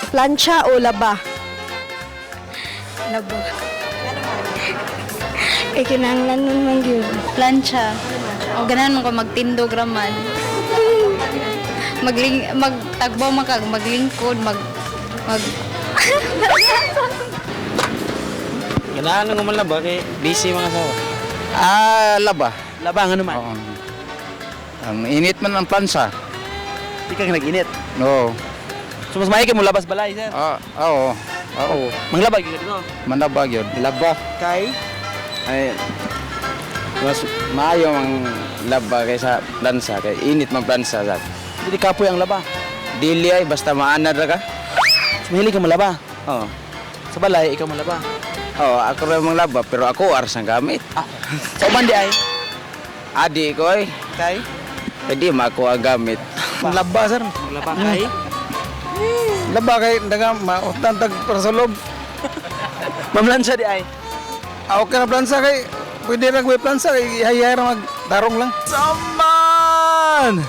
Plancha o laba? Laba. Eh, kinahanglan nun man gyud. Plancha. O ganahan man ko magtindog raman. Magling magtagbaw man kag maglingkod mag mag Ganahan nga man laba kay busy mga asawa. Ah, laba. Laba nga naman. Oo. Ang init man ang plansa. Di ka nag-init. Oo. So mas maayo kay mo labas balay, sir. Ah, oo. Oo. Manglaba gyud ka dito. Manlaba gyud. Laba. Kay Ay, mas maayo ang laba kaysa plansa kay init man plansa sa. Dili kapoy ang laba. Dili ay basta maanad ra ka. So, mahilig ka malaba. Oo. Sa balay ikaw malaba. Oo, ako ra mang laba pero ako ars ang gamit. Ah, sa uban di ay. Adi ko ay. Kay Pwede mako ang gamit. Laba, sir. Maglaba kay Laba kay daga mautan tag para sa loob. Mamlansya di ay. Ah, okay na plansa kay pwede ra may plansa kay ihay ra mag tarong lang. Saman!